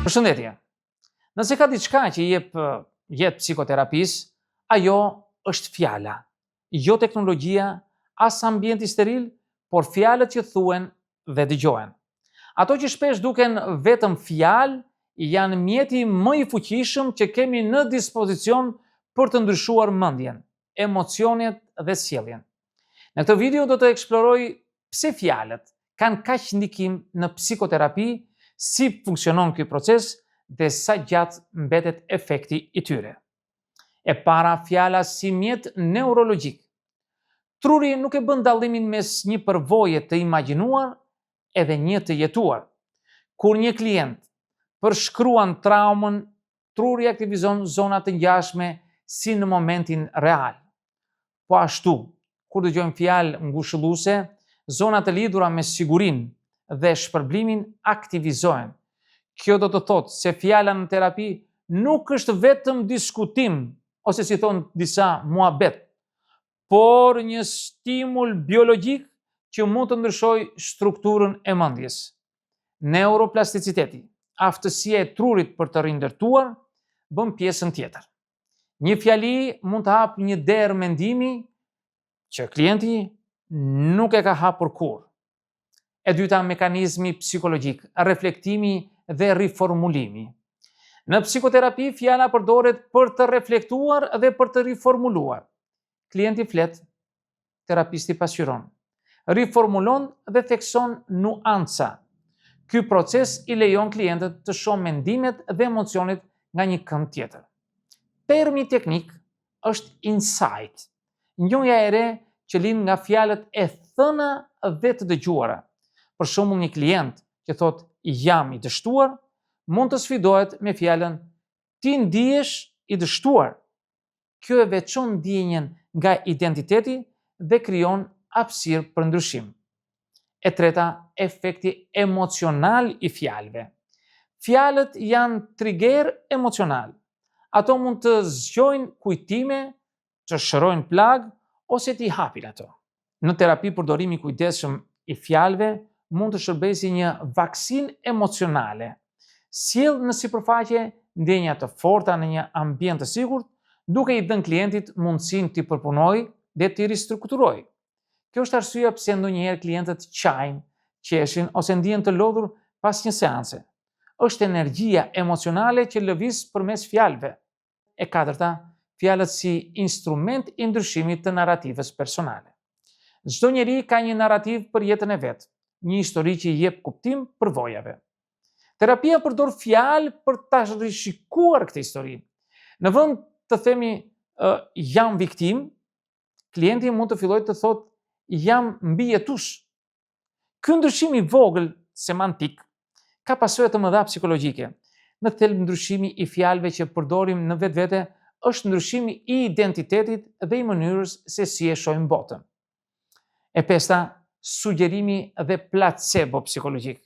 Përshëndetje. Nëse ka diçka që i jep jetë psikoterapisë, ajo është fjala. Jo teknologjia, as ambienti steril, por fjalët që thuhen dhe dëgjohen. Ato që shpesh duken vetëm fjalë, janë mjeti më i fuqishëm që kemi në dispozicion për të ndryshuar mendjen, emocionet dhe sjelljen. Në këtë video do të eksploroj pse fjalët kanë kaq ndikim në psikoterapi, si funksionon ky proces dhe sa gjatë mbetet efekti i tyre. E para, fjala si mjet neurologjik. Truri nuk e bën dallimin mes një përvoje të imagjinuar edhe një të jetuar. Kur një klient përshkruan traumën, truri aktivizon zona të ngjashme si në momentin real. Po ashtu, kur dëgjojmë fjalë ngushëlluese, zona të lidhura me sigurinë dhe shpërblimin aktivizohen. Kjo do të thotë se fjala në terapi nuk është vetëm diskutim, ose si thonë disa muhabet, por një stimul biologjik që mund të ndryshojë strukturën e mendjes. Neuroplasticiteti, aftësia e trurit për të rindërtuar, bën pjesën tjetër. Një fjali mund të hapë një derë mendimi që klienti nuk e ka hapur kurrë. E dyta, mekanizmi psikologjik, reflektimi dhe riformulimi. Në psikoterapi, fjala përdoret për të reflektuar dhe për të riformuluar. Klienti flet, terapisti pasqyron, riformulon dhe thekson nuanca. Ky proces i lejon klientët të shohë mendimet dhe emocionet nga një kënd tjetër. Termi teknik është insight, njohja e re që lind nga fjalët e thëna dhe të dëgjuara. Për shembull, një klient që thotë jam i dështuar, mund të sfidohet me fjalën ti ndihesh i dështuar. Kjo e veçon ndjenjën nga identiteti dhe krijon hapësirë për ndryshim. E treta, efekti emocional i fjalëve. Fjalët janë trigger emocional. Ato mund të zgjojnë kujtime, të shërojnë plagë ose t'i hapin ato. Në terapi përdorimi i kujdesshëm i fjalëve mund të shërbejë si një vaksinë emocionale. Sjell në sipërfaqe ndjenja të forta në një ambient të sigurt, duke i dhënë klientit mundësinë t'i përpunojë dhe t'i ristrukturojë. Kjo është arsyeja pse ndonjëherë klientët qajnë, qeshin ose ndihen të lodhur pas një seance. Është energjia emocionale që lëviz përmes fjalëve. E katërta, fjalët si instrument i ndryshimit të narrativës personale. Çdo njeri ka një narrativë për jetën e vet, një histori që i jep kuptim përvojave. Terapia përdor fjalë për ta rishikuar këtë histori. Në vend të themi uh, jam viktimë, klienti mund të fillojë të thotë jam mbijetues. Ky ndryshim i vogël semantik ka pasoja të mëdha psikologjike. Në thelb ndryshimi i fjalëve që përdorim në vetvete është ndryshimi i identitetit dhe i mënyrës se si e shohim botën. E pesta, sugjerimi dhe placebo psikologjik.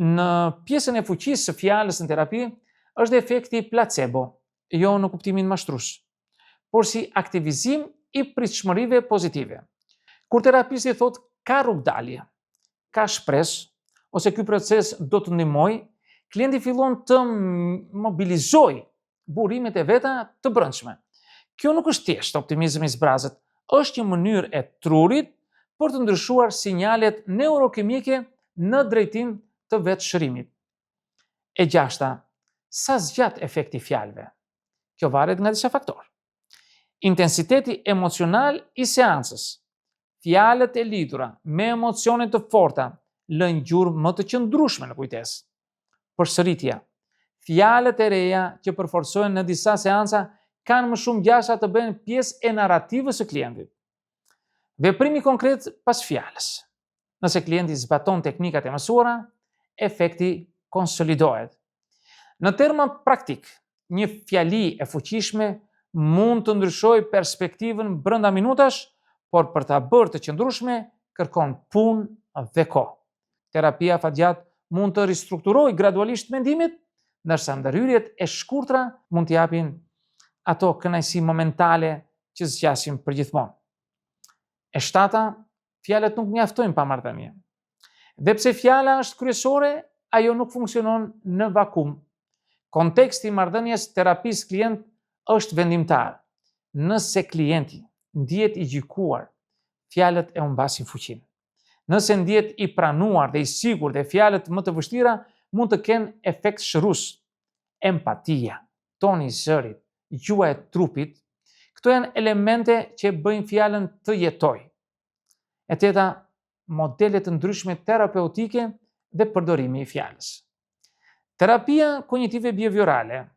Në pjesën e fuqisë së fjalës në terapi është efekti placebo, jo në kuptimin mashtrues, por si aktivizim i pritshmërive pozitive. Kur terapisti thotë ka rrugëdalje, ka shpresë, ose ky proces do të ndihmojë, klienti fillon të mobilizojë burimet e veta të brendshme. Kjo nuk është thjesht optimizëm i zbrazët, është një mënyrë e trurit për të ndryshuar sinjalet neurokimike në drejtim të vetëshërimit. E gjashta, sa zgjat efekti i fjalëve? Kjo varet nga disa faktorë. Intensiteti emocional i seancës. Fjalët e lidhura me emocione të forta lënë gjurmë më të qëndrueshme në kujtesë. Përsëritja. Fjalët e reja që përforcohen në disa seanca kanë më shumë gjasa të bëhen pjesë e narrativës së klientit. Veprimi konkret pas fjalës. Nëse klienti zbaton teknikat e mësuara, efekti konsolidohet. Në terma praktik, një fjali e fuqishme mund të ndryshojë perspektivën brenda minutash, por për ta bërë të qëndrueshme kërkon punë dhe kohë. Terapia afatgjatë mund të ristrukturojë gradualisht mendimet, ndërsa ndërhyrjet e shkurtra mund të japin ato kënaqësi momentale që zgjasin përgjithmonë. E shtata, fjalët nuk mjaftojnë pa marrëdhënie. Dhe pse fjala është kryesore, ajo nuk funksionon në vakum. Konteksti i marrëdhënies terapist-klient është vendimtar. Nëse klienti ndihet i gjykuar, fjalët e humbasin fuqinë. Nëse ndihet i pranuar dhe i sigurt dhe fjalët më të vështira mund të kenë efekt shërues. Empatia, toni i zërit, gjuha e trupit, këto janë elemente që e bëjnë fjalën të jetojë. E teta, modele të ndryshme terapeutike dhe përdorimi i fjalës. Terapia kognitive behaviorale,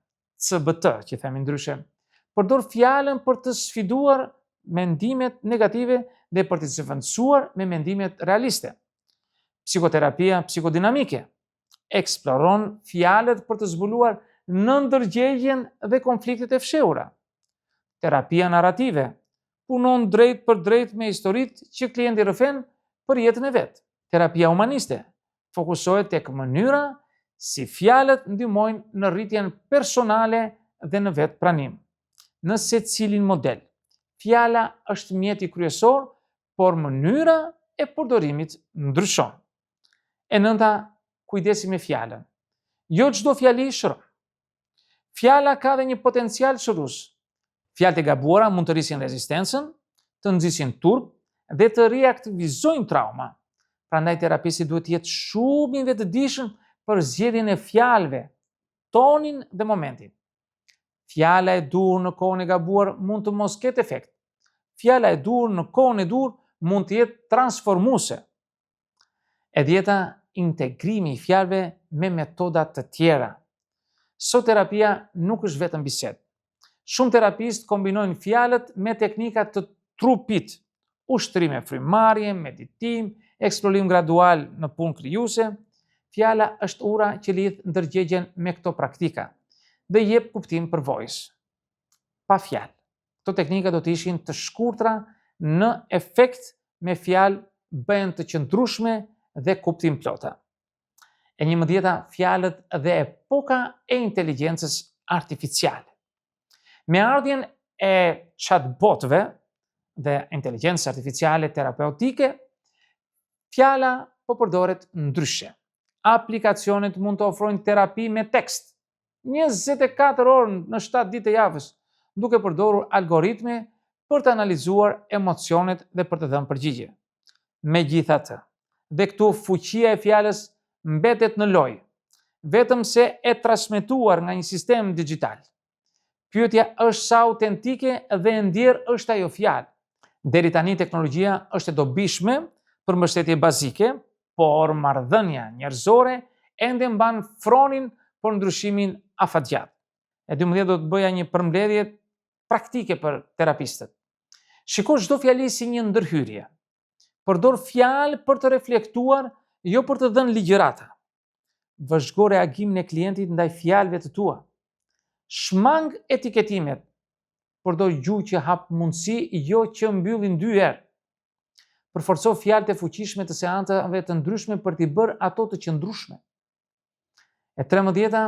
CBT, që themi ndryshe, përdor fjalën për të sfiduar mendimet negative dhe për t'i zëvendësuar me mendimet realiste. Psikoterapia psikodinamike eksploron fjalët për të zbuluar nënndërgjegjen dhe konfliktet e fshehura. Terapia narrative punon drejtpërdrejt me historitë që klienti rrëfen për jetën e vet. Terapia humaniste fokusohet tek mënyra si fjalët ndihmojnë në rritjen personale dhe në vetëpranim. Në secilin model, fjala është mjeti kryesor, por mënyra e përdorimit ndryshon. E nënta, kujdesi me fjalën. Jo çdo fjali shëron. Fjala ka dhe një potencial shërues. Fjalët e gabuara mund të rrisin rezistencën, të nxisin turp dhe të riaktivizojnë trauma. Prandaj terapisti duhet të jetë shumë i vetëdijshëm për zgjedhjen e fjalëve, tonin dhe momentin. Fjala e duhur në kohën e gabuar mund të mos ketë efekt. Fjala e duhur në kohën e duhur mund të jetë transformuese. E dhjeta, integrimi i fjalëve me metoda të tjera. Sot terapia nuk është vetëm bisedë. Shumë terapistë kombinojnë fjalët me teknika të trupit, ushtrime frymëmarrje, meditim, eksplorim gradual në punë krijuese. Fjala është ura që lidh ndërgjegjen me këto praktika dhe jep kuptim përvojës. Pa fjalë. Këto teknika do të ishin të shkurtra në efekt me fjalë bëhen të qëndrueshme dhe kuptimplota. E njëmbëdhjeta fjalët dhe epoka e inteligjencës artificiale. Me ardhjen e chatbotëve dhe inteligjencës artificiale terapeutike, fjala po përdoret ndryshe. Aplikacionet mund të ofrojnë terapi me tekst, 24 orë në 7 ditë të javës, duke përdorur algoritme për të analizuar emocionet dhe për të dhënë përgjigje. Megjithatë, dhe këtu fuqia e fjalës mbetet në lojë, vetëm se e transmetuar nga një sistem dixhital. Pyetja është sa autentike dhe e ndjerë është ajo fjalë. Deri tani teknologjia është e dobishme për mbështetje bazike, por marrëdhënia njerëzore ende mban fronin për ndryshimin afatgjatë. E 12 do të bëja një përmbledhje praktike për terapistët. Shiko çdo fjali si një ndërhyrje. Përdor fjalë për të reflektuar, jo për të dhënë ligjërata. Vëzhgo reagimin e klientit ndaj fjalëve të tua. Shmang etiketimet. Përdor gjuhë që hap mundësi, jo që mbyllin dyer. Përforco fjalët e fuqishme të seancave të ndryshme për t'i bërë ato të qëndrueshme. E 13-ta,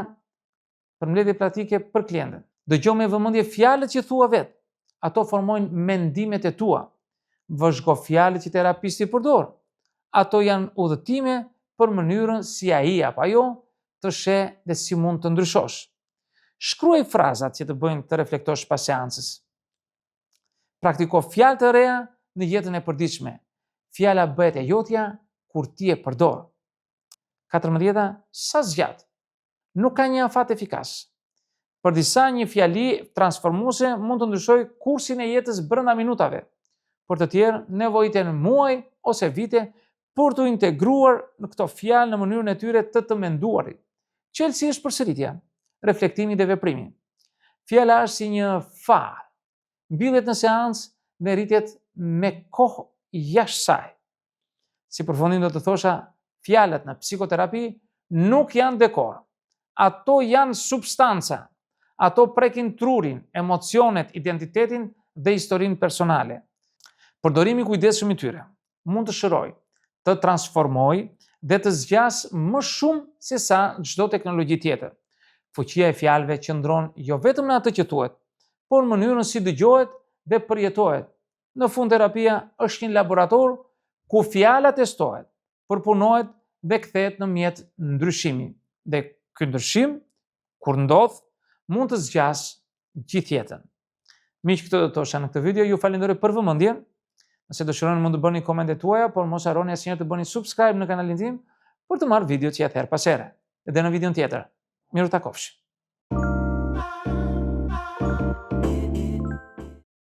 përmbledhje praktike për klientën. Dëgjo me vëmendje fjalët që thua vetë. Ato formojnë mendimet e tua. Vëzhgo fjalët që terapisti përdor. Ato janë udhëtime për mënyrën si ai apo ajo të sheh dhe si mund të ndryshosh. Shkruaj frazat që të bëjnë të reflektosh pas seancës. Praktiko fjalë të reja në jetën e përditshme. Fjala bëhet e jotja kur ti e përdor. 14. Sa zgjat? Nuk ka një afat efikas. Për disa një fjali transformuese mund të ndryshojë kursin e jetës brenda minutave. Për të tjerë nevojiten muaj ose vite për t'u integruar në këto fjalë në mënyrën e tyre të të menduarit. Çelësi është përsëritja, reflektimi dhe veprimi. Fjala është si një farë. Mbillet në seancë dhe rritet me kohë jashtë saj. Si përfundim do të thosha, fjalët në psikoterapi nuk janë dekor. Ato janë substanca. Ato prekin trurin, emocionet, identitetin dhe historinë personale. Përdorimi i kujdesshëm i tyre mund të shërojë, të transformojë dhe të zgjasë më shumë se sa çdo teknologji tjetër. Fuqia e fjalëve qëndron jo vetëm në atë që thuhet, por në mënyrën si dëgjohet dhe përjetohet. Në fund terapia është një laborator ku fjala testohet, përpunohet dhe kthehet në mjet ndryshimi. Dhe ky ndryshim. Kur ndodh, mund të zgjasë gjithë jetën. Miq, këtë do të thosha në këtë video, ju falenderoj për vëmendjen. Nëse dëshironi mund të bëni komentet tuaja, por mos harroni asnjëherë të bëni subscribe në kanalin tim për të marrë video që herë pas here. Dhe në videon tjetër. Miru takofshim.